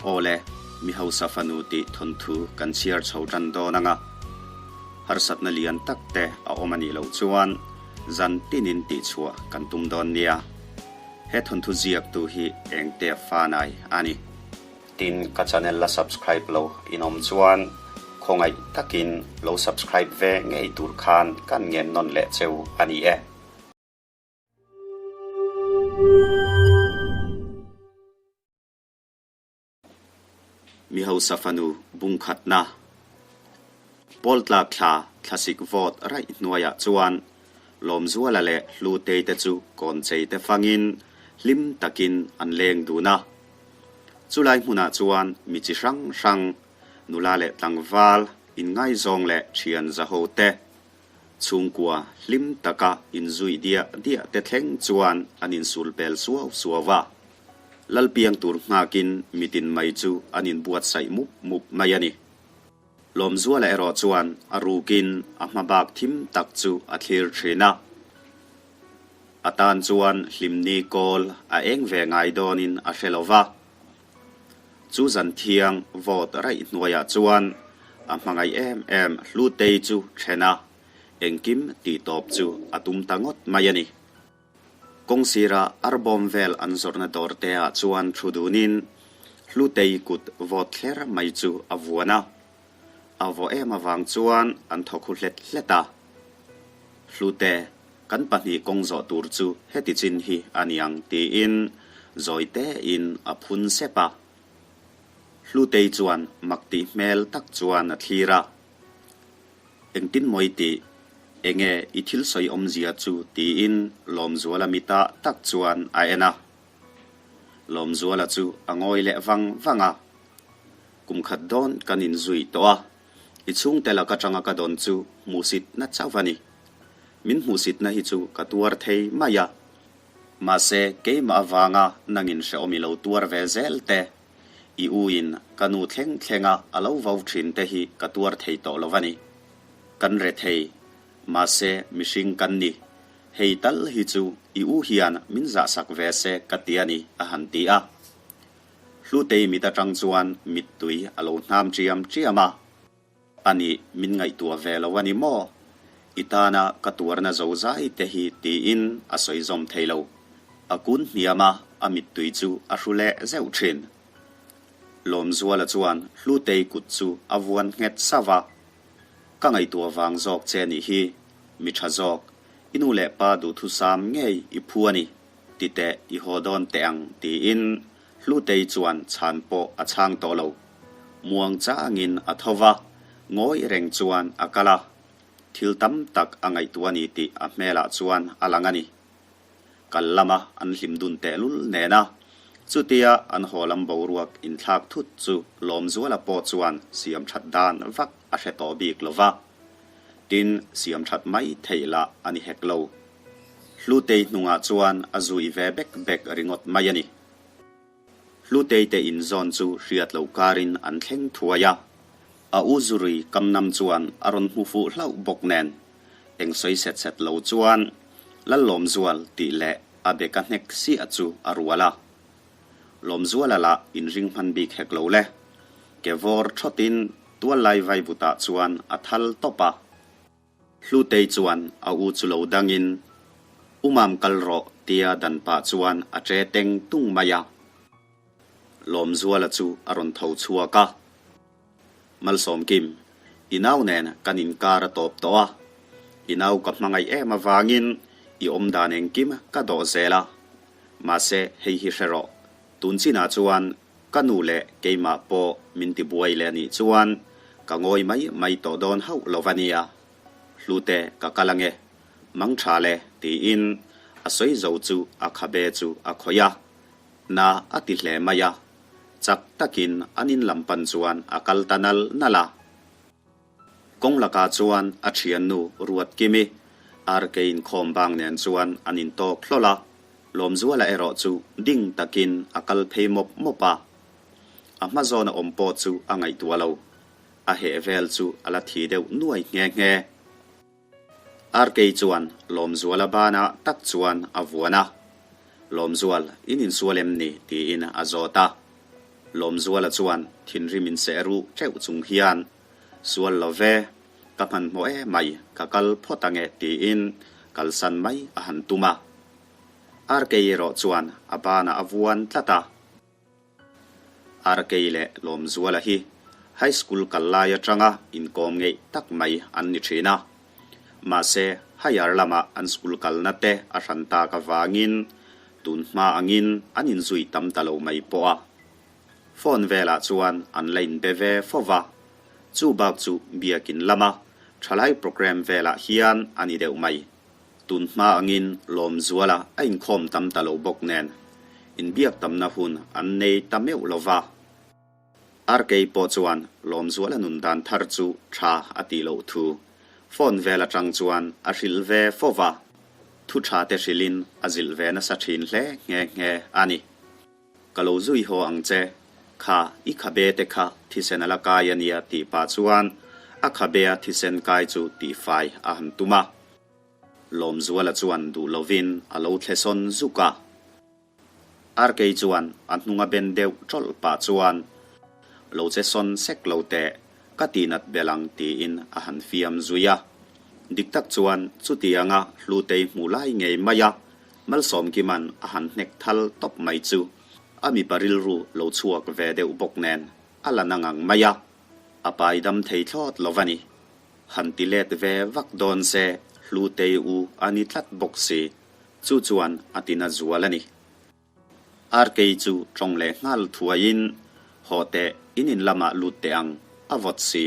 Aw le, mi hausa fanu tih thawnthu kan chhiar chho tan dawn ang a. Harsatna lian tak te a awm a nih loh chuan zan tinin tihchhuah kan tum dawn nia. He thawnthu ziaktu hi Engtea Fanai a ni. Tin, ka channel la subscribe lo in awm chuan khawngaih takin lo subscribe ve ngei tur khan kan ngen nawn leh cheu a ni e. Mi hausa fanu bungkhatna Pawl tlak thla thlasik vawt raih hnuaiah chuan Lawmzuala leh Hlutei te chu kawnchei te fangin hlim takin an leng dun a. Chulai hmunah chuan mi chi hrang hrang, nula leh tlangval, inngaizawng leh thian zaho te, chhungkua hlim taka inzui diah diah te thleng chuan an insul pel suau suau a. Lalpiang tur nghakin mitin mai chu an inbuatsaih mup mup mai a ni. Lawmzuala erawh chuan a rukin a hma bak thim tak chu a thlir thin a. A tan chuan hlimni kawl a eng ve ngai dawnin a hre lo va. Chu zan thiang vawt raih hnuaiah chuan a hmangaih em em Hlutei chu then a, engkim tihtawp chu a tum ta ngawt mai a ni. Kawng sira arbawm vel an zawrhna dawr te ah chuan thu dunin Hlutei kut vawt thler mai chu a vuan a. A vaw em avang chuan an thaw khu hlet hlet a. Hlute, kan pahnih kawng zawh tur chu heti chin hi a niang tiin zawi tein a phun sep a. Hlutei chuan mak tih hmel tak chuan a thlir a. Engtin mawi tih? Enge i thil sawi awmzia chu? tiin Lawmzuala mitah tak chuan a en a. Lawmzuala chu a ngawi leh vang vang a. Kum khat dawn kan inzui tawh a, i chhungte lak atanga ka dawn chu hmuhsitna chauh a ni. Min hmuhsitna hi chu ka tuar thei mai a. Mahse, keimah avanga nangin hrehawm i lo tuar ve zel te, i u in ka nu thleng thlenga a lo vau thin te hi ka tuar thei tawh lo a ni. Kan re thei, mahse mihring kan ni. Hei tal hi chu i u hian min zahsak ve se ka ti a ni, a han ti a. Hlutei mit atang chuan mittui a lo hnam chiam chiam a. A nih, min ngaihtuah ve lo a ni maw? I tana ka tuarna zo zai te hi tiin a sawi zawm thei lo. A kun hniam a, a mittui chu a hru leh zeuh thin. Lawmzuala chuan Hlutei kut chu a vuan nghet sauh a. Ka ngaihtuah vang zawk che nih hi, mi tha zawk, i nu leh pa duhthusam ngei i phu a ni. Ti teh i haw dawn teh ang tiin Hlutei chuan chhan pawh a chhang tawh lo. Muang changin a tho va, ngawi reng chuan a kal a. Thil tam tak a ngaihtuah a ni tih a hmelah chuan a lang a ni. Kal lama an hlim dun tehlul nena chutia an haw lam boruak inthlak thut chu Lawmzuala pawh chuan siam that dan vak a hre tawh bik lo va. Tin, siam that mai theih lah a ni hek lo. Hlutei hnungah chuan a zui ve bek bek ringawt mai a ni. Hlutei te inzawn chu hriat loh karin an thleng thuai a, a u zurui kamnam chuan a rawn hmu fuh hlauh bawk nen, eng sawi set set lo chuan Lallawmzual tih leh a beka hnek siah chu a rual a. Lawmzuala lah inring hman bik hek lo le. Ke vawr thawtin tuallai vaivutah chuan a thal tawp a. Hlutei chuan a u chu lo dangin, U Mam kal rawh tia dan pah chuan a che teng tung mai a. Lawmzuala chu a rawn tho chhuak a. Malsawmkim, i nau nen kan inkar a tawp tawh a. I nau ka hmangaih em avangin i awmdan engkim ka dawh zel a. Mahse hei hi hre rawh, tun chinah chuan Ka nu leh keimah pawh min ti buai leh anih chuan ka ngawi mai mai tawh dawn hauh lo va nia. Hlute ka kal ange, mang tha le tiin a sawi zo chu a khabe chu a khawih a, na a ti hle mai a, chak takin an in lam pan chuan a kal ta nal nal a. Kawng lakah chuan a thiannu Ruatkimi, RK inkhawm bang nen chuan an intawk hlawl a, Lawmzuala erawh chu ding takin a kal phei mawp mawp a. A hma zawna awm pawh chu a ngaihtuah lo. A heh vel chu a la thi deuh nuai nghe nghe. RK chuan Lawmzuala banah tak chuan a vuan a. Lawmzual, in insual em ni? tiin a zawt a. Lawmzuala chuan thinrim inseh ruh teuh chung hian, Sual lo ve, ka hmanhmawh e mai, ka kal phawt ange tiin kalsan mai a han tum a. Arkei erawh chuan a banah a vuan tlat a. Arkei leh Lawmzuala hi High School kal lai atanga inkawm ngeih tak mai an ni thin a. Mahse, higher lama an school kalna te a hran tak avangin tun hma angin an inzui tam ta lo mai pawh a. Phone velah chuan an la inbe ve fo va, chu bak chu biakin lama thalai programme velah hian a ni deuh mai. Tun hma angin Lawmzuala a inkhawm tam ta lo bawk nen inbiak tamna hun an nei ta meuh lo va. Arkei pawh chuan Lawmzuala nun dan thar chu tha a tih loh thu phone vel atang chuan a hrilh ve fo va, thu tha te hrilhin a zilh ve nasa thin hle nghe nghe a ni. Ka lo zui haw ang che, kha i khabe te kha thisen a la kai a nia tih pah chuan a khabea thisen kai chu tihfai a han tum a. Lawmzuala chuan duh lovin a lo thle sawn zuk a. Arkei chuan a hnunga ben deuh tawlh pah chuan, Lo che sawn sek lo teh, ka tihnat bel ang tiin a han fiam zui a. Dik tak chuan chutianga Hlutei hmuh lai ngei mai a, Malsawmkima'n a han hnek thal tawp mai chu a mipa rilru lo chhuak ve deuh bawk nen a la na ngang mai a, a pai dam thei thlawt lo va ni. Han ti let ve vak dawn se Hlutei u a ni tlat bawk si, chu chuan a tina zual a ni. Arkei chu tawng leh nghal thuaiin, Haw teh, in in lamah lut teh ang, a vawt si.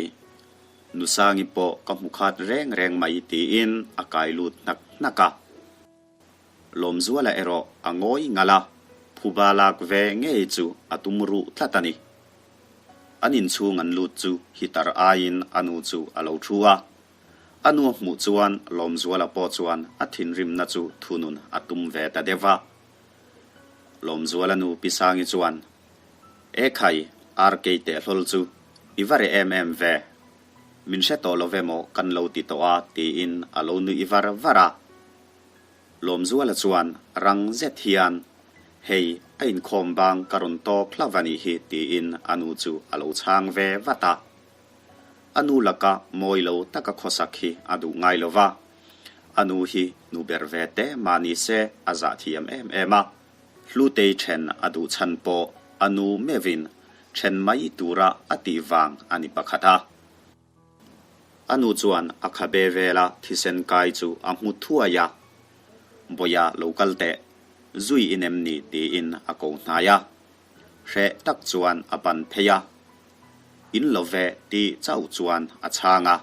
Nusangi pawh ka hmu khat reng reng mai tiin a kai lut hnak hnak a. Lawmzuala erawh a ngawi ngal a, phuba lak ve ngei chu a tum ruh tlat a ni. An inchhung an lut chu hitar aiin a nu chu a lo thu a. A nu a hmuh chuan Lawmzuala pawh chuan a thinrimna chu thunun a tum ve ta deuh va. Lawmzuala nu Pi Sangi chuan, E khai, RK teh hlawl chu i va reh em em ve. Min hre tawh lo ve maw kan lo ti tawh a tiin a lo nuih var var a. Lawmzuala chuan rang zet hian, Hei, a inkhawm bang ka rawn tawk hlauh a nih hi tiin a nu chu a lo chhang ve vat a. A nu laka mawi lo taka khawsak hi a duh ngai lo va, a nu hi nu ber ve te mah ni se a zah thiam em em a. Hlutei then a duh chhan pawh a nu meuhin then mai tura a tih vang a ni pakhat a. A nu chuan a khabe vela thisen kai chu a hmu thuai a, Bawia lo kal teh, zui i nem ni tiin a ko hnai a. Hreh tak chuan a pan phei a, In lo ve ti chauh chuan a chhang a.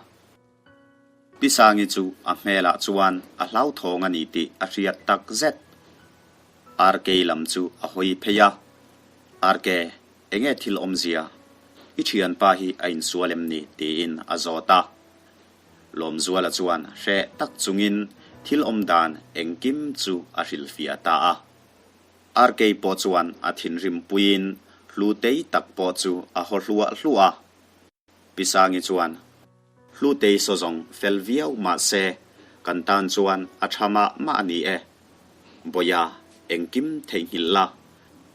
Pi Sangi chu a hmelah chuan a hlauthawng a ni tih a hriat tak zet. RK lam chu a hawi phei a, RK, enge thil awmzia? I thianpa hi a insual em ni? tiin a zawt a. Lawmzuala chuan hreh tak chungin thil awm dan engkim chu a hrilhfiah ta a. RK pawh chuan a thinrim puiin Hlutei tak pawh chu a haw hluah hluah a. Pi Sangi chuan, Hlutei saw zawng fel viau mah se, kan tan chuan a tha mah mah a ni e. Bawia, engkim theihnghilh la.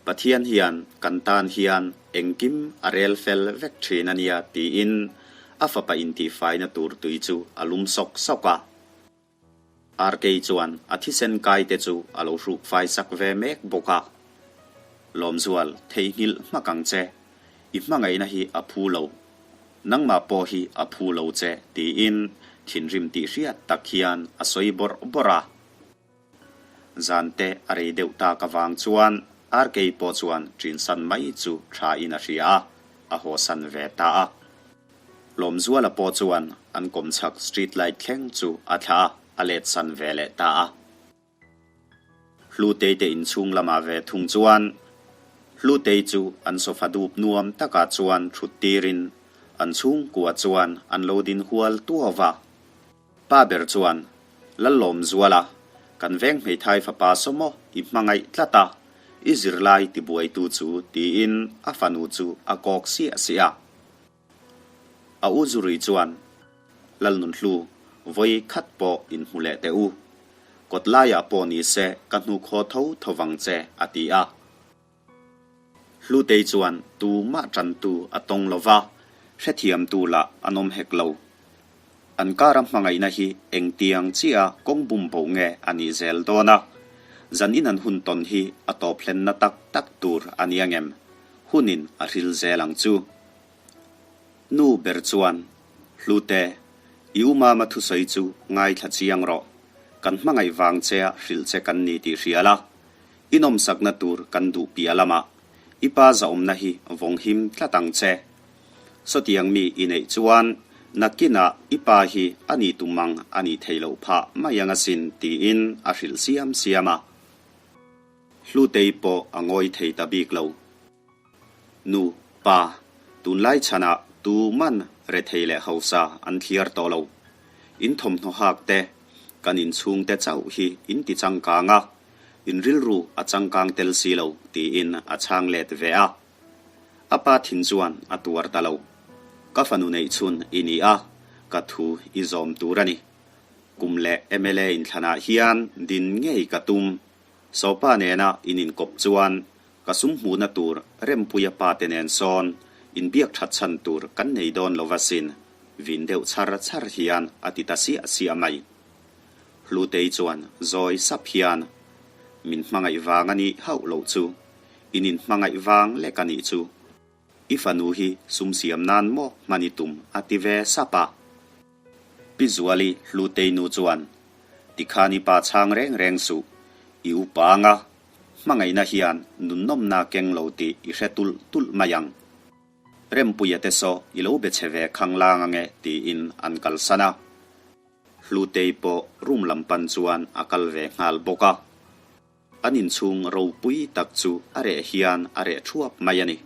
Pathian hian kan tan hian engkim a rel fel vek thin a nia tiin a fapa intihfaina tur tui chu a lum sawk sawk a. Arkei chuan a thisen kai te chu a lo hruk fai sak ve mek bawk a. Lawmzual, theihnghilh hmak ang che. I hmangaihna hi a phu lo. Nangmah pawh hi a phu lo che, tiin thinrim tih hriat tak hian a sawi bawrh bawrh a. Zan te a rei deuh tak avang chuan Arkei pawh chuan ṭinsan mai chu tha in a hria a, a hawsan ve ta a. Lawmzuala pawh chuan an kawmchhak street light thleng chu a thla a let san ve leh ta a. Hlutei te inchhung lamah ve thung chuan Hlutei chu an sofa dup nuam takah chuan thut tirin an chhungkua chuan an lo din hual tuau va. Pa ber chuan, Lallawmzuala, kan veng hmeithai fapa saw maw i hmangaih tlat a, i zirlai tibuaitu chu tiin a fanu chu a kawk siah siah a. A u Zurui chuan, Lalnunhlu, vawi khat pawh inhmu leh teh u. Kawt laiah pawh ni se ka hnukhaw tho tho vang che, a ti a. Hlutei chuan tumah tantu a tawng lo va, hrethiamtu lah an awm hek lo. An kara hmangaihna hi engtiang chiah kawng bum bo nge a nih zel dawn a, zanin an hun tawn hi a tawp hlenna tak tak tur a ni angem? Hunin a hril zel ang chu. Nu ber chuan, Hlute, i u mama thusawi chu ngaithla chiang rawh. Kan hmangaih vang chea hrilh che kan ni tih hria la. I nawmsakna tur kan duh piah lamah i pa zahawmna hi vawng him tlat ang che. Sawtiang mi i neih chuan nakinah i pa hi a nih tum ang a nih theih loh phah mai ang asin tiin a hrilh siam siam a. Hlutei pawh a ngawi thei ta bik lo. Nu, pa, tunlai chhanah tu man rethei leh hausa an thliar tawh lo. In thawmhnaw hak te, kan inchhungte chauh hi in ti changkang a, in rilru a changkang tel si lo tiin a chhang let ve a. A pa thin chuan a tuar ta lo. Ka fanu neih chhun i ni a, ka thu i zawm tur a ni. Kum leh mla inthlanah hian din ngei ka tum. Sopa nena in inkawp chuan ka sum hmuhna tur Rempuia pa te nen sawn inbiak that chhan tur kan nei dawn lo asin, vin deuh chhar chhar hian a ti ta siah siah mai. Hlutei chuan zawi sap hian, Min hmangaih vang a nih hauh loh chu, in inhmangaih vang lek a nih chu. I fanu hi sum siam nan maw hman i tum a ti ve sap a. Pi Zuali Hlutei nu chuan, Tikhan i pa chhang reng reng suh, i upa anga hmangaihna hian nunnawmna keng lo tih i hre tulh tulh mai ang. Rempuia te saw i lo be chhe ve khang lang ange tiin an kalsan a. Hlutei pawh room lam pan chuan a kal ve nghal bawk a. An inchhung ropui tak chu a reh hian a reh thuap mai a ni.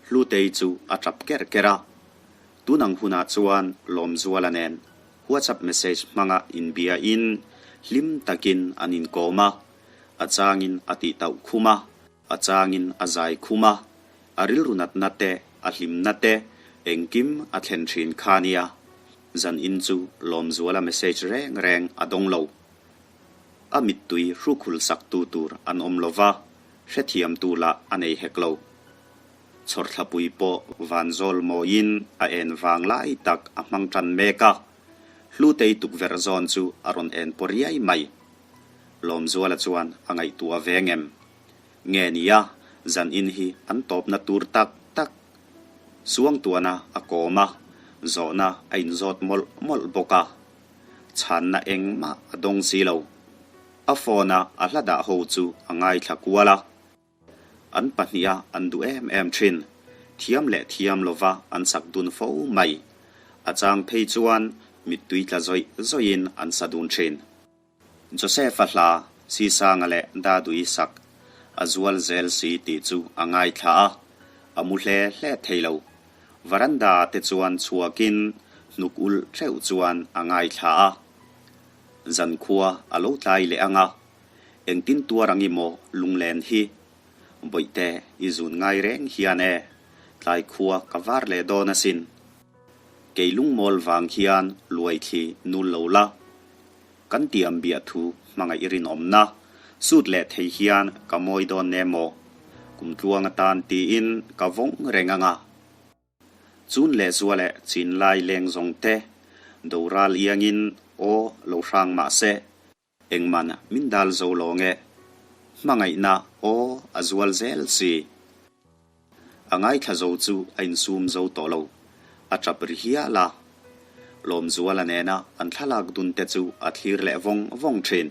Hlutei chu a tap kerh kerh a. Tun ang hunah chuan Lawmzuala nen WhatsApp message hmanga inbiain hlim takin an inkawm a, a changin a tihtauh khum a. A changin a zai khum a, a rilru natna te, a hlimna te, engkim a thlen thin kha nia. Zan in chu Lawmzuala message reng reng a dawng lo. A mittui hrukhul sak tu tur an awm lo va, hrethiamtu lah a nei hek lo. Chhawrthlapui pawh vanzawl mawiin a en vang lai tak a hmang tan mek a, Hlutei tukverh zawn chu a rawn en paw riai mai. Lawmzuala chuan a ngaihtuah ve ngem. Nge nia, zan in hi an tawpna tur tak tak. Suangtuahna a kawm a, zawhna a inzawt mawlh mawlh bawk a. Chhanna engmah a dawng si lo. A phone a a hla dah ho chu a ngaithla kual a. An pahniha an duh em em thin. Thiam leh thiam lova an sak dun fo mai. A chang phei chuan mittui tla zawih zawihin an sa dun thin. Joseph-a hla Sisanga leh Dadui sak a zual zel si tih chu a ngaithla a, a mu hle hle thei lo. Varanda ah te chuan chhuakin hnuk ulh theuh chuan a ngaithla a. Zankhua a lo tlai leh ang a, engtin tuar ang i maw lunglen hi? Bawihte i zun ngai reng hian e, tlaikhua ka var leh dawn asin. Kei lungmawl vang hian luaithli nul lo la. Kan tiam biah thu hmangaih rinawmna sut leh thei hian ka mawi dawn ne maw? Kum tluang atan tiin ka vawng reng ang a. Chun leh zua leh chin lai leng zawng te doral iangin aw lo hrang mah se. Engman min dal zo lawng e. Hmangaihna aw a zual zel si. A ngaithla zo chu a insum zo tawh lo. A tap ri hial a. Lawmzuala nena an thlalak dun te chu a thlir leh vawng vawng thin.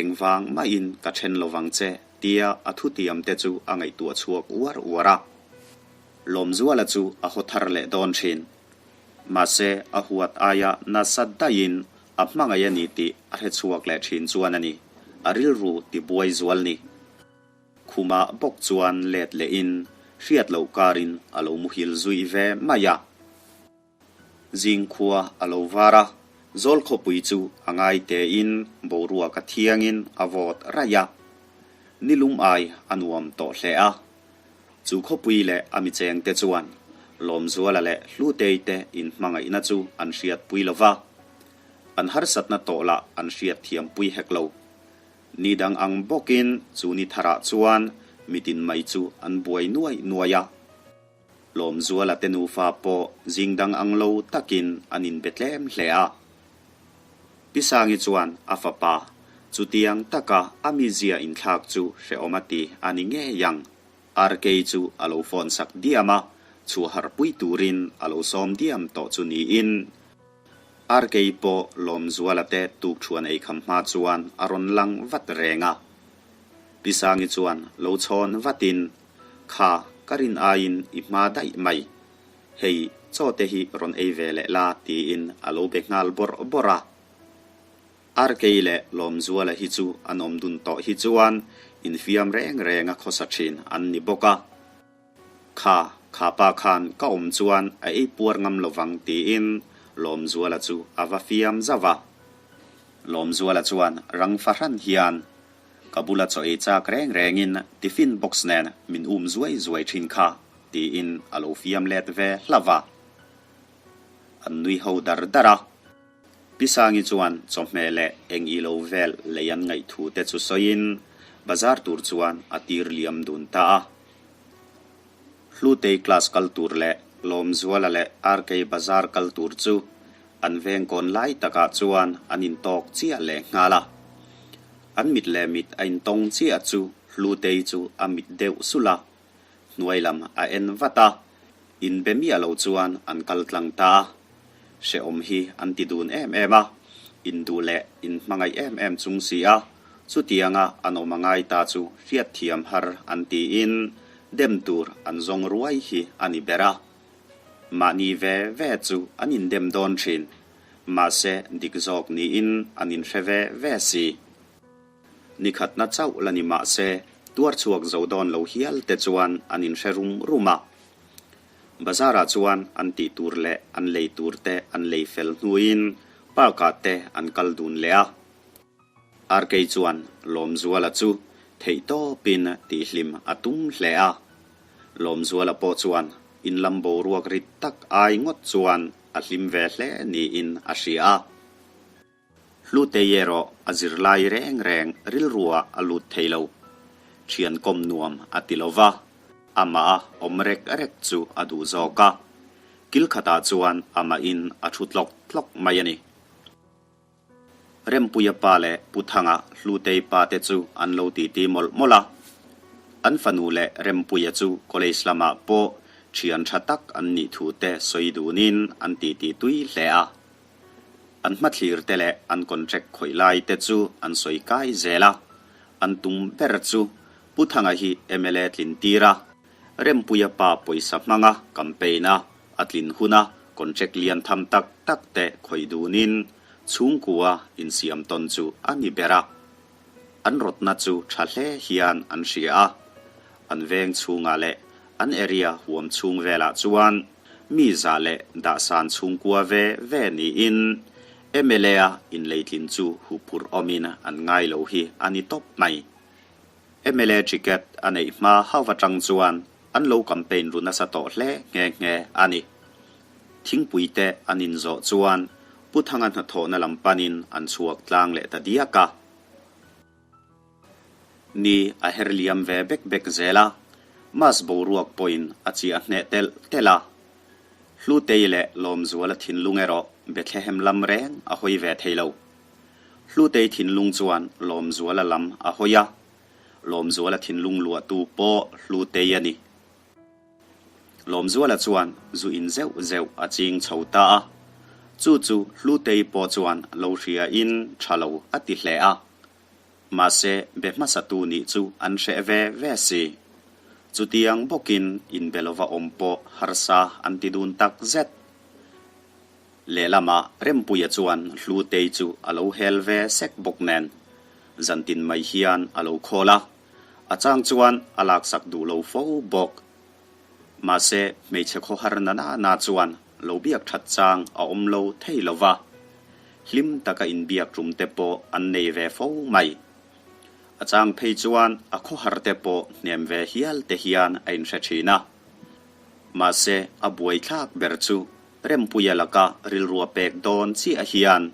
Engvang mahin ka then lovang che tia a thutiam te chu a ngaihtuah chhuak uar uar a. Lawmzuala chu a haw thar leh dawn thin. Mahse a huat aia nasa daihin a hmangaih a ni tih a hre chhuak leh thin chuan a ni a rilru tibuai zual ni. Khumah bawk chuan let lehin hriat loh karin a lo muhil zui ve mai a. Zingkhua a lo var a, zawl khawpui chu a ngai tein boruak a thiangin a vawt raih a. Nilum ai a nuam tawh hle a. Chu khawpui leh a michengte chuan Lawmzuala leh Hlutei te inhmangaihna chu an hriatpui lo va, an harsatna tawh lah an hriatthiampui hek lo. Ni dang ang bawkin chu ni tharah chuan Mitin mai chu an buai nuai nuai a. Lawmzuala te nufa pawh zing dang ang lo takin an inbe tlem hle a. Pi Sangi chuan a fapa chutiang taka a mizia inthlak chu hrehawm a ti a ni ngei ang. Arkei chu a lo phone sak diam a, chhuaharpui turin a lo sawm diam tawh chu niin. Arkei pawh Lawmzuala te tukthuan eikham hma chuan a rawn lang vat reng a. Pi Sangi chuan lo chhawn vatin, Kha, ka rin aiin i hma daih mai. Hei, chaw te hi rawn ei ve leh la tiin a lo be nghal bawrh bawrh a. Arkei leh Lawmzuala hi chu an awm dun tawh hi chuan infiam reng reng a khawsa thin an ni bawk a. Kha, kha pa khan ka awm chuan a ei puar ngam lovang tiin Lawmzuala chu a va fiam zauh a. Lawmzuala chuan rang fahran hian, Ka bula chaw ei chak reng rengin tiffin box nen min um zuai zuai thin kha tiin a lo fiam let ve hlauh a. An nui ho dar dar a. Pi Sangi chuan chawhmeh leh eng i lo vel lei an ngaih thu te chu sawiin bazar tur chuan a tir liam dun ta a. Hlutei class kal tur leh Lawmzuala leh Arkei bazar kal tur chu an veng kawn lai takah chuan an intawk chiah leh nghal a. An mit leh mit a intawng chiah chu Hlutei chu a mit deuh sulh a, hnuai lam a en vat a. Inbe miah lo chuan an kal tlang ta a, hrehawm hi an ti dun em em a, induh leh inhmangaih em em chung si a, chutianga an awm a ngai ta chu hriatthiam har an tiin dem tur an zawng ruai hi a ni ber a. Mahni ve ve chu an indem dawn thin, mahse dik zawk niin an inhre ve ve si. Ni khatna chauh la ni mah se, tuar chhuak zo dawn lo hial te chuan an inhre rum rum a. Bazar-ah chuan an tih tur leh an lei tur te an lei fel hnuin park-ah te an kal dun leh a. Arkei chuan Lawmzuala chu theihtawpin tihhlim a tum hle a. Lawmzuala pawh chuan in lam boruak rit tak ai ngawt chuan a hlim ve hle niin a hria a. Hlutei erawh a zirlai reng reng rilruah a lut thei lo. Thian kawm nuam a ti lo va, amah a awm rek rek chu a duh zawk a. Kil khatah chuan amahin a thu tlawk tlawk mai a ni. Rempuia pa leh Pu Thanga Hlutei pa te chu an lo titi mawlh mawlh a. An fanu leh Rempuia chu college lamah pawh thian tha tak an nih thu te sawi dunin an titi tui hle a. An hmathlir te leh an contract khawih lai te chu an sawi kai zel a, an tum ber chu Pu Thanga hi mla tlin tir a, Rempuia pa pawisa hmanga campaign a a tlin huna contract lian tham tak tak te khawih dunin chhungkua insiam tawn chu a ni ber a. An rawtna chu tha hle hian an hria a, an veng chhungah leh an area huam chhung velah chuan Mi zah leh dahsan chhungkua ve ve niin mla-a inleitlin chu huphurh awmin an ngai lo hi a ni tawp mai. Mla ticket a neih hma hauh atang chuan an lo campaign ru nasa tawh hle nghe nghe a ni. Thingpui te an inzawh chuan Pu Thanga hnathawhna lam panin an chhuak tlang leh ta diak a. Ni a her liam ve bek bek zel a, Mas boruak pawhin a chiah hneh telh telh a. Hlutei leh Lawmzuala thinlung erawh Bethlehem lam reng a hawi ve thei lo. Hlutei thinlung chuan Lawmzuala lam a hawi a, Lawmzuala thinlung luahtu pawh Hlutei a ni. Lawmzuala chuan zu in zeuh zeuh a ching chho ta a, chu chu Hlutei pawh chuan lo hria in tha lo a ti hle a. Mahse be hmasatu nih chu an hreh ve ve si. Chutiang bawkin inbe lova awm pawh harsa an ti dun tak zet. Lehlamah Rempuia chuan Hlutei chu a lo hel ve sek bawk nen, zantin mai hian a lo khawl a. A chang chuan a laksak duh lo fo bawk. Mahse, hmeichhe khawhar na na na chuan lo biak that chang a awm lo thei lo va. Hlim taka inbiak tum te pawh an nei ve fo mai. A chang phei chuan a khawhar te pawh hnem ve hial te hian a inhre thin a. Mahse, a buaithlak ber chu Rempuia laka rilrua pek dawn chiah hian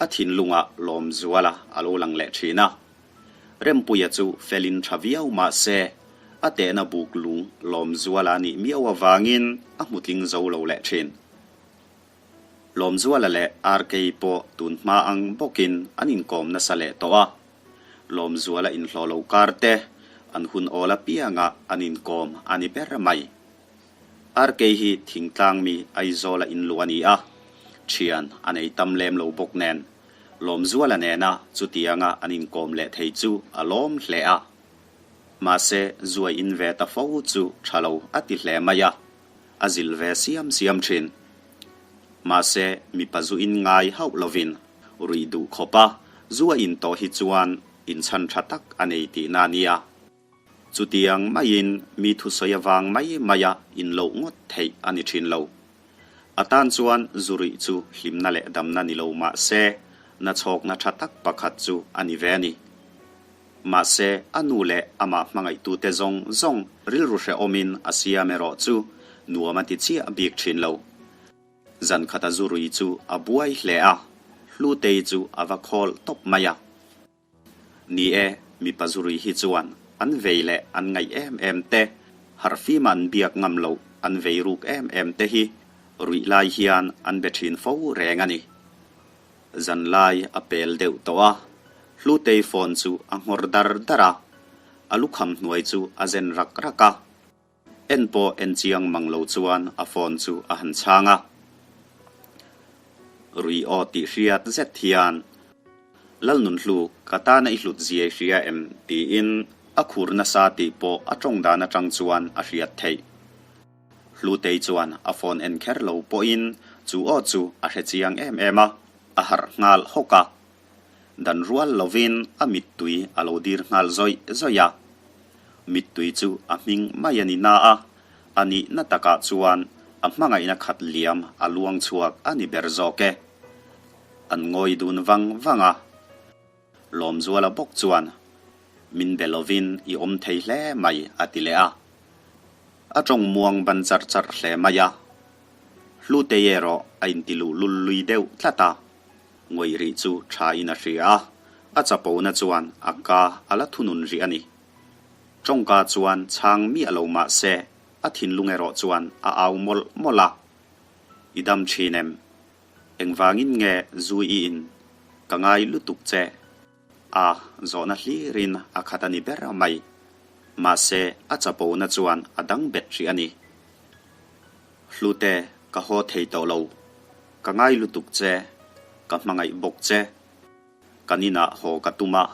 a thinlungah Lawmzuala a lo lang leh thin a. Rempuia chu felin tha viau mah se, A tehna buk lung Lawmzuala a nih miau avangin a hmu tling zo lo leh thin. Lawmzuala leh Arkei pawh tun hma ang bawkin an inkawm nasa leh tawh a. Lawmzuala inhlawh lo kar te an hun awl apiangah an inkawm a ni ber mai. Arkei hi thingtlang mi Aizawla inluh a ni a, thian a nei tam lem lo bawk nen Lawmzuala nena chutianga an inkawm leh thei chu a lawm hle a. Mahse zuai in ve ta fo chu tha lo a ti hle mai a, a zilh ve siam siam thin. Mahse mipa zu in ngai hauh lovin ruih duh khawp a, zu a in tawh hi chuan inchhan tha tak a nei tihna a nia. Chutiang maiin mi thusawi avang mai maia inloh ngawt theih a ni thin lo. A tan chuan zu ruih chu hlimna leh damna ni lo mah se, nachhawkna tha tak pakhat chu a ni ve a ni. Mahse, a nu leh amah hmangaihtute zawng zawng rilru hrehawmin a siam erawh chu nuam a ti chiah bik thin lo. Zan khata zu rui chu a buai hle a, Hlutei chu a va khawl tawp mai a. Ni e, mipa zurui hi chuan an vei leh an ngaih em em te, harhfima an biak ngam loh an vei ruk em em te hi ruih lai hian an be thin fo reng a ni. Zanlai a pel deuh tawh a, Hlutei phone chu a nghawr dar dar a, a lukham hnuai chu a zen rak rak a. En pawh en chiang mang lo chuan a phone chu a han chhang a. Rui aw tih hriat zet hian, Lalnunhlu, ka tana i hlut ziai hria em? tiin a khur nasa tih pawh a tawng dan atang chuan a hriat theih. Hlutei chuan a phone en kher lo pawhin chu aw chu a hre chiang em em a, a harh nghal hawk a. Dan rual lovin a mittui a lo dir nghal zawih zawih a. Mittui chu a hming mai a ni na a, a nihna takah chuan a hmangaihna khat liam a luang chhuak a ni ber zawk e. An ngawi dun vang vang a. Lawmzuala bawk chuan, Min be lovin i awm thei hle mai a ti leh a. A tawng muang ban charh charh hle mai a. Hlutei erawh a inti luhlul lui deuh tlat a. Ngawih rih chu tha in a hria a, a chapona chuan a ka a la thunun rih a ni. Tawngka chuan chhang miah lo mah se, a thinlung erawh chuan a au mawlh mawlh a. I dam thin em? Engvangin nge zu i in? Ka ngai lutuk che. A zawhna hlirin a khat a ni ber mai. Mahse, a chapona chuan a dang bet rih a ni. Hlute, ka haw thei tawh lo. Ka ngai lutuk che, ka hmangaih bawk che. Kan inah haw ka tum a,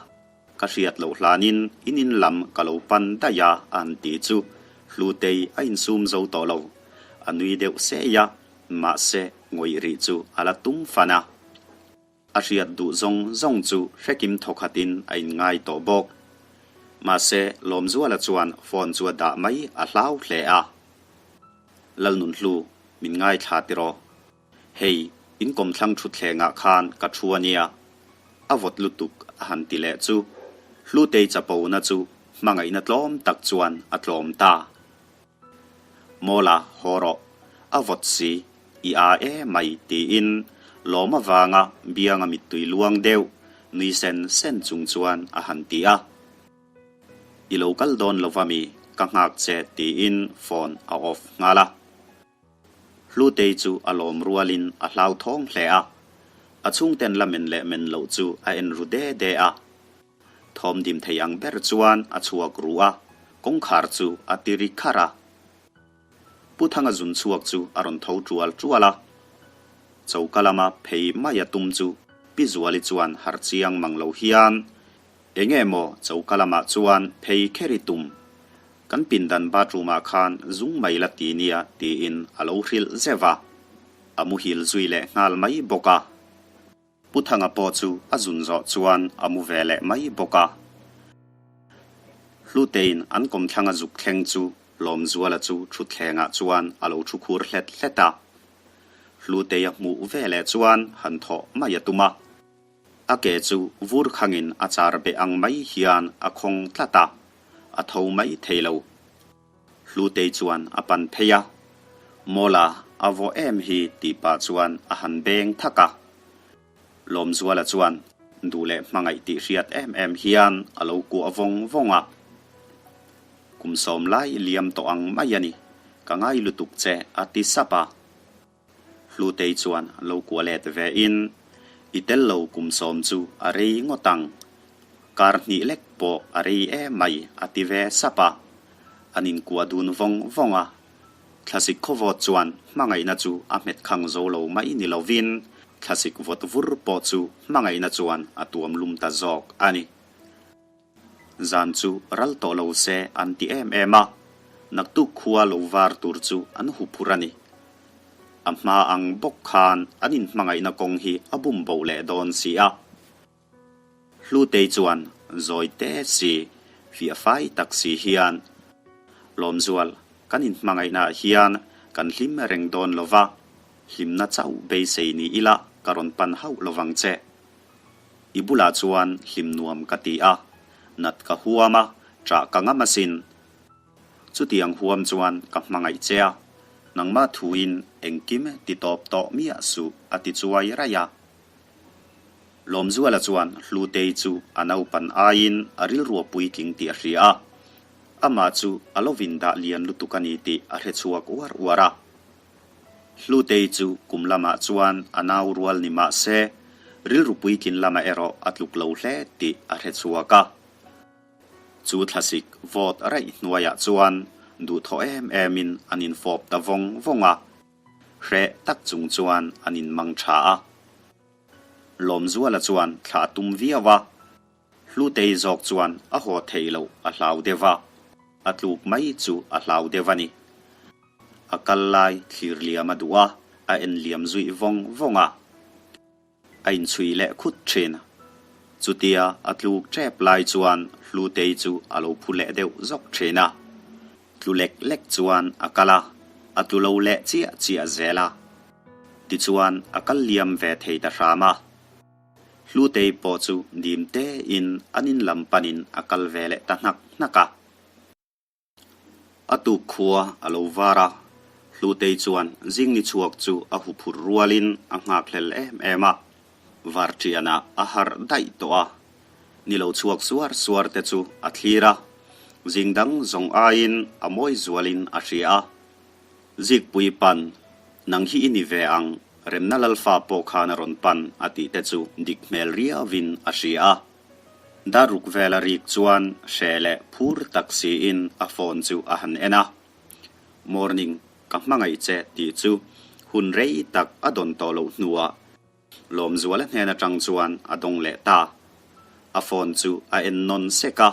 ka hriat loh hlanin in in lam ka lo pan daih a an ti chu Hlutei a insum zo tawh lo. A nui deuh sei a, mahse ngawih rih chu a la tum fan a. A hriat duh zawng zawng chu hrekim thawkhatin a inngai tawh bawk. Mahse, Lawmzuala chuan phone chu a dah mai a hlau hle a. Lalnunhlu, min ngaithla tiraw? Hei, in kawmthlang thutthlengah khan ka thu a nia. A vawt lutuk a han ti leh chu Hlutei chapona chu hmangaihna tlawm tak chuan a tlawm ta. Mawla, haw rawh. A vawt si, i a e mai tiin lawm avanga bianga mittui luang deuh nui sen sen chung chuan a han ti a. I lo kal dawn lova mi, ka nghak che tiin phone a off nghal a. Hlutei chu a lawm rualin a hlauthawng hle a. A chhungten la men leh men loh chu a en ru de de a. Thawm dim thei ang ber chuan a chhuak ru a, kawngkhar chu a ti ri kharh a. Pu Thanga zun chhuak chu a rawn tho tual tual a. Choka lama phei mai a tum chu Pi Zuali chuan harh chiang mang lo hian, Enge maw choka lamah chuan phei kher i tum? Kan pindan bathroom ah khan zung mai la ti nia tiin a lo hrilh zeuh a. A muhil zui leh nghal mai bawk a. Pu Thanga pawh chu a zun zawh chuan a mu ve leh mai bawk a. Hlutein an kawmthlang a zuk thleng chu Lawmzuala chu thutthlengah chuan a lo thu khur hlet hlet a. Hlutei a hmuh ve leh chuan han thawh mai a tum a. A ke chu vur khangin a char beh ang mai hian a khawng tlat a, a tho mai thei lo. Hlutei chuan a pan phei a, Mawla, a vawh em hi tih pah chuan a han beng thak a. Lawmzuala chuan duh leh hmangaih tih hriat em em hian a lo kuah vawng vawng a. Kum sawm lai liam tawh ang mai a ni, ka ngai lutuk che a ti sap a. Hlutei chuan lo kuah let ve in, I tel lo kum sawm chu a rei ngawt ang. Kar hnih lek pawh a rei em mai a ti ve sap a. An inkuah dun vawng vawng a. Thlasik khawvawt chuan hmangaihna chu a hmet khang zo lo mai ni lovin thlasik vawt vur pawh chu hmangaihna chuan a tuam lum ta zawk a ni. Zan chu ral tawh lo se an ti em em a, naktuk khua lo var tur chu an hu phur a ni. A hma ang bawk khan an inhmangaihna kawng hi a bum bo leh dawn si a. Hlutei chuan zawi te si, fiah fai tak si hian, Lawmzual, kan inhmangaihnaah hian kan hlim reng dawn lo va, hlimna chauh beisei ni ila ka rawn pan hauh lovang che. I bulah chuan hlim nuam ka ti a, nat ka huam a, ṭah ka ngam asin. Chutiang huam chuan ka hmangaih che a, nangmah thuin engkim ti tawp tawh miah suh a ti chuai raih a. Lawmzuala chuan Hlutei chu a naupan aiin a rilru a puitling tih a hria a, amah chu a lo vindah lian lutuk a ni tih a hre chhuak uar uar a. Hlutei chu kum lamah chuan a nau rual ni mah se, rilru puitlin lamah erawh a tluk lo hle tih a hre chhuak a. Chu thlasik vawt raih hnuaiah chuan duhthawh em emin an infawp ta vawng vawng a. Hreh tak chung chuan an inmang tha a. Lawmzuala chuan thla a tum viau a. Hlutei zawk chuan a haw theih loh a hlau deuh a, a tluk mai chu a hlau deuh a ni. A kal lai thlir liam a duh a, a en liam zuih vawng vawng a. A inchhui leh khut thin. Chutia a tluk tep lai chuan Hlutei chu a lo phu leh deuh zawk thin a. Tlu lek lek chuan a kal a, a tlu lo leh chiah chiah zel a. Tichuan a kal liam ve thei ta hram a. Hlutei pawh chu dim tein an in lam panin a kal ve leh ta hnak hnak a. A tuk khua a lo var a, Hlutei chuan zingni chhuak chu a huphur rualin a nghakhlel em em a. Varṭianah a harh daih tawh a, ni lo chhuak suar suar te chu a thlir a, zing dang zawng aiin a mawi zualin a hria a. Zikpui pan, nang hi i ni ve ang, Remna Lalfa pawh khan a rawn pan a tih te chu dik hmel riauin a hria a. Dar ruk vel a rik chuan hreh leh phur tak siin a phone chu a han en a. Morning, ka hmangaih che tih chu hun rei tak a dawn tawh loh hnuah Lawmzuala hnen atang chuan a dawng leh ta. A phone chu a en nawn sek a,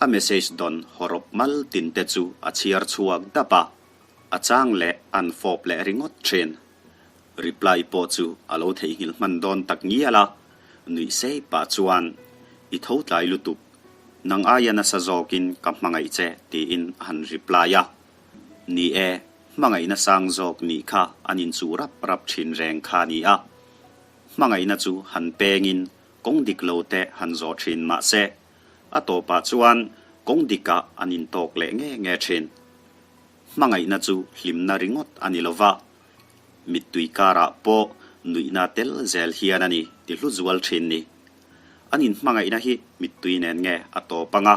a message dawn hawrawp mal tin te chu a chhiar chhuak dap a, a chang leh an fawp leh ringawt thin. Reply pawh chu a lo theihnghilh hman dawn tak ngial a, nuih sei pah chuan, I tho tlai lutuk, nang aia nasa zawkin ka hmangaih che tiin a han reply a. Ni e, hmangaihna sang zawk nih kha an inchuh rap rap thin reng kha a ni a. Hmangaihna chu han pengin kawng dik lo te han zawh thin mah se, a tawpah chuan kawng dikah an intawk leh nge nge thin. Hmangaihna chu hlimna ringawt a ni lova, mittui karah pawh nuihna tel zel hian a ni ti hlu zual thin ni. An inhmangaihna hi mittui nen nge a tawp anga,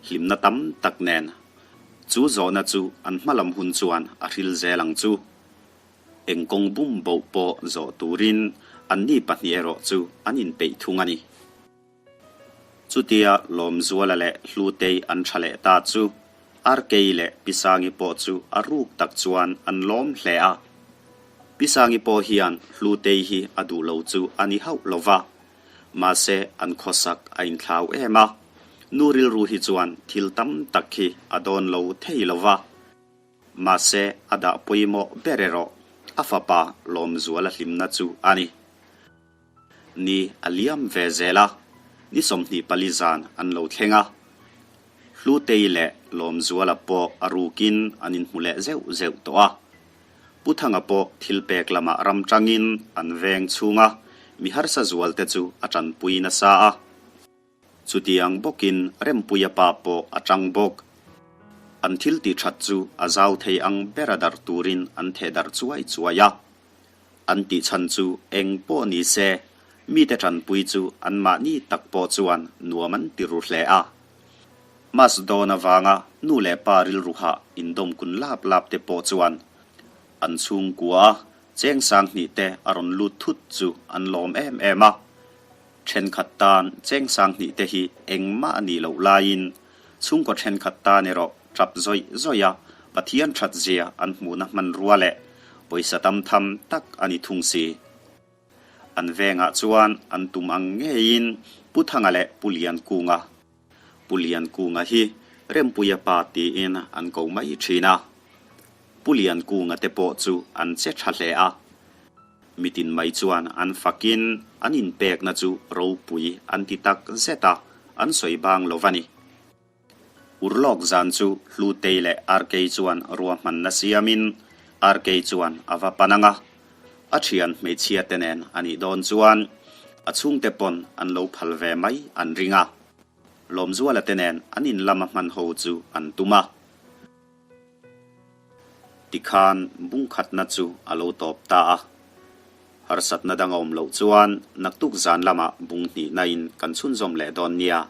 hlimna tam tak nen. Chu zawhna chu an hmalam hun chuan a hril zel ang chu. Eng kawng bum boh pawh zawh turin anni pahnih erawh chu an inpeih thung a ni. Chutia Lawmzuala leh Hlutei an tha leh ta chu Arkei leh Pisangi pawh chu a ruk tak chuan an lawm hle a. Pisangi pawh hian Hlutei hi a duh lo chu a ni hauh lo va, mahse an khawsak a inthlau em a, nu rilru hi chuan thil tam tak hi a dawn lo thei lo va. Mahse a dah pawimawh ber erawh a fapa Lawmzuala hlimna chu a ni. Ni a liam ve zel a, ni 24 zan an lo thleng a. Hlutei leh Lawmzuala pawh a rukin an inhmu leh zeuh zeuh tawh a. Pu Thanga pawh thil pek lamah ram tangin an veng chhung a, mi harsa zualte chu a tanpui nasa a. Chutiang bawkin Rempuia pa pawh a tang bawk. An thil tih that chu a zau thei ang bera darh turin an theh darh chuai chuai a. An tih chhan chu eng pawh ni se, mite tanpui chu anmahni tak pawh chuan nuam an ti ru hle a. Mas dawn avanga nu leh pa rilru hah indawm kun lap lap te pawh chuan an chhungkua a cheng sanghnih te a rawn lut thut chu an lawm em em a. Thenkhat tan cheng sanghnih te hi engmah a nih loh laiin chhungkaw thenkhat tan erawh tap zawih zawih a Pathian that zia an hmuhna hmanrua leh pawisa tam tham tak a ni thung si. An vengah chuan an tum ang ngeiin Pu Thanga leh Pu Liankunga, Pu Liankunga hi Rempuia pa tiin an ko mai thin a. Pu Liankunga te pawh chu an che tha hle a. Mitin mai chuan an fakin an inpekna chu ropui an ti tak zet a, an sawi bang lo va ni. Urlawk zan chu Hlutei leh Arkei chuan ruahmanna siamin Arkei chuan a va pan ang a, a thian hmeichhia te nen a nih dawn chuan a chhungte pawn an lo phal ve mai an ring a, Lawmzuala te nen an in lama hman ho chu an tum a. Tikhan bungkhatna chu a lo tawp ta a. Harsatna dang a awm loh chuan naktuk zan lamah bung hnihna in kan chhunzawm leh dawn nia.